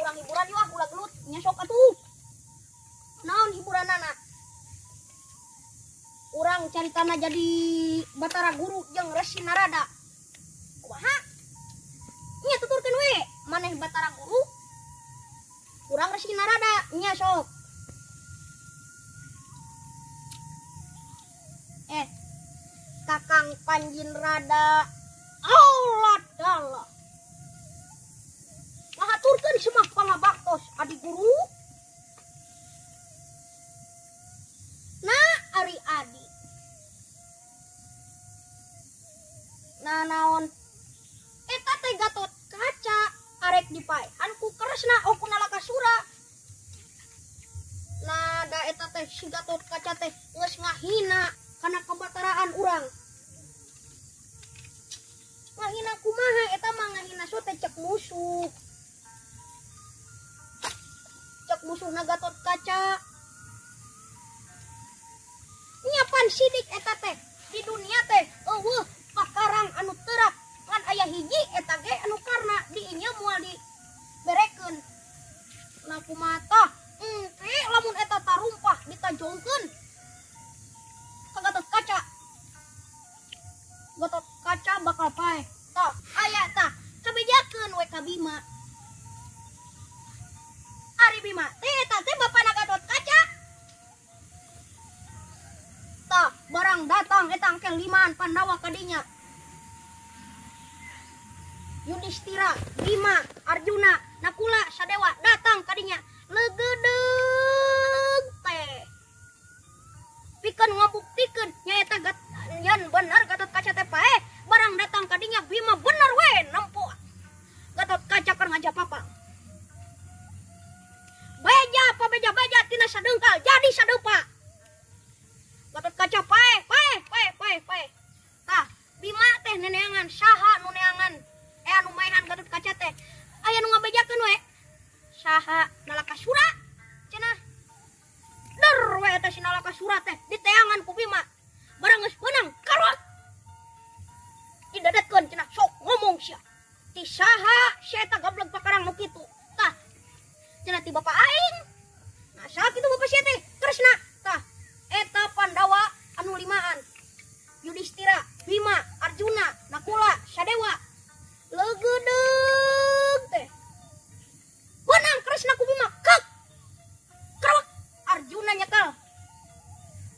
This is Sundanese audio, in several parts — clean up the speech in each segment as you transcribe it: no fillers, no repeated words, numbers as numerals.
Urang hiburan yuk ah ulah gelut nya sok atuh. Naon hiburanana? Urang caritana jadi Batara Guru jeung Resi Narada. Kumaha? Nya tuturkeun we, maneh Batara Guru, urang Resi Narada, nya sok. Kakang Panjin Rada Allah dala. Ngahaturkeun semah pangabaktos adi guru. Nah ari adi. Nah naon? Eta teh Gatot Kaca arek dipaehan ku Kresna oh ku Nalakasura. Nah da eta teh si Gatot Kaca teh geus ngahina kana kebataraan urang. Ngahina kumaha eta mah ngahina so teh cek musuh. Cek musuhna Gatot Kaca. Nyapan sidik eta teh di dunia teh eueuh pakarang anu teurak ngan aya hiji eta ge anu karna diinya moal diberekeun. Nah kumaha tah engke lamun eta tarumpah ditajongkeun ka Gatot Kaca. Gatot Kaca bakal paeh. Tah aya tah kabejakeun we ka Bima. Ari Bima teh eta teh bapana Gatot Kaca. Tah barang datang eta engke limaan Pandawa kadinya. Yudhistira, Bima, Arjuna, Nakula, Sadewa datang kadinya. Legedeug teh. Pikeun ngabuktikeun nyaeta yen bener Gatot Kaca teh paeh, barang datang kadinya Bima bener we nempo Gatot Kaca keur ngajapapang. Beja pabeja beja tina sadengkal jadi sadeupa. Gatot Kaca paeh paeh paeh paeh paeh. Tah Bima teh neneangan saha nu neangan anu maehan Gatot Kaca teh aya nu ngabejakeun we saha Nalakasura cenah. Der we eta si Nalakasura teh diteangan ku Bima. Barang geus meunang karot. Didadetkeun cenah sok ngomong sia. Ti saha sia eta gablek pakarang nu kitu. Tah cenah ti bapa aing. Nah saha kitu bapa sia teh Kresna. Tah eta Pandawa anu limaan. Yudhistira, Bima, Arjuna, Nakula, Sadewa. Legedeug teh. Menang Kresna ku Bima. Kek. Krewek. Arjuna nyekel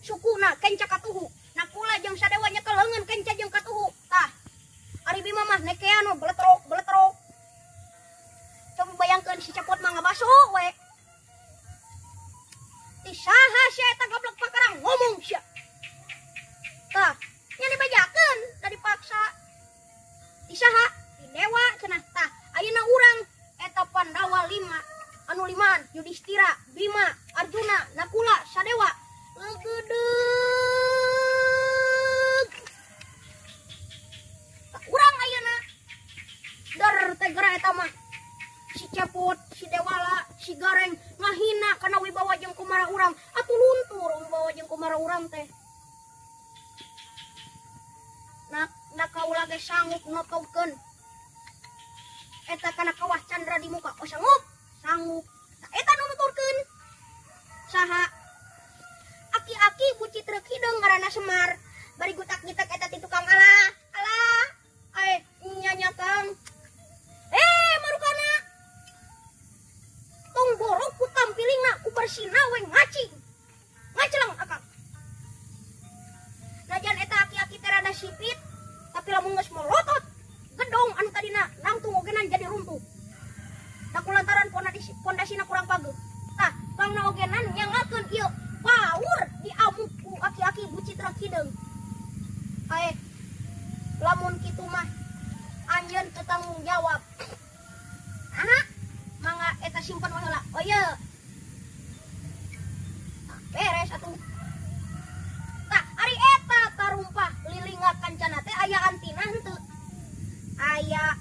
sukuna kenca katuhu. Nakula jeung Sadewa nyekel leungeun kenca jeung katuhu. Tah. Ari Bima mah nekean beletrok beletrok. Coba bayangkeun si Cepot mah ngabaso we. Ti saha sia eta gablek pakarang ngomong sia. Tah, nya dibejakeun da dipaksa. Ti saha? Ti dewa cenah. Tah, ayeuna urang eta Pandawa 5 anu limaan Yudhistira, Bima, Arjuna, Nakula, Sadewa. Legedeug. Tah urang ayeuna der teh geura eta mah. Si Cepot, si Dewala, si Gareng ngahina kana wibawa jeung kumara urang. Atuh luntur wibawa jeung kumara urang teh. Nah kaula ge sanggup notowkeun eta kana kawah candra di muka. Oh sanggup, sanggup. Tah eta nu nuturkeun. Saha? Aki-aki bucit reuk hideung ngaranna Semar. Bari gutak-gitak eta ti tukang alah. Alah. Ae nya Kang. Marukana. Tong borok ku tampilingna ku bersina we ngacing. Ngaceleng akang. Najan eta aki-aki teh rada sipit, tapi lamun geus molotot gedong anu tadina nangtung ogenan jadi runtuh. Da kulantaran pondasina kurang pageuh. Tah, pangna ogenan nyangakeun ieu paur diamuk ku aki-aki bucit reuk hideung. Ae lamun kitu mah anjeun teu tanggung jawab. Aha, mangga eta simpen we heula. Oh ieu. Tah, beres atuh. Tah, ari eta tarumpah lilinga kancana teh aya antina henteu. Aya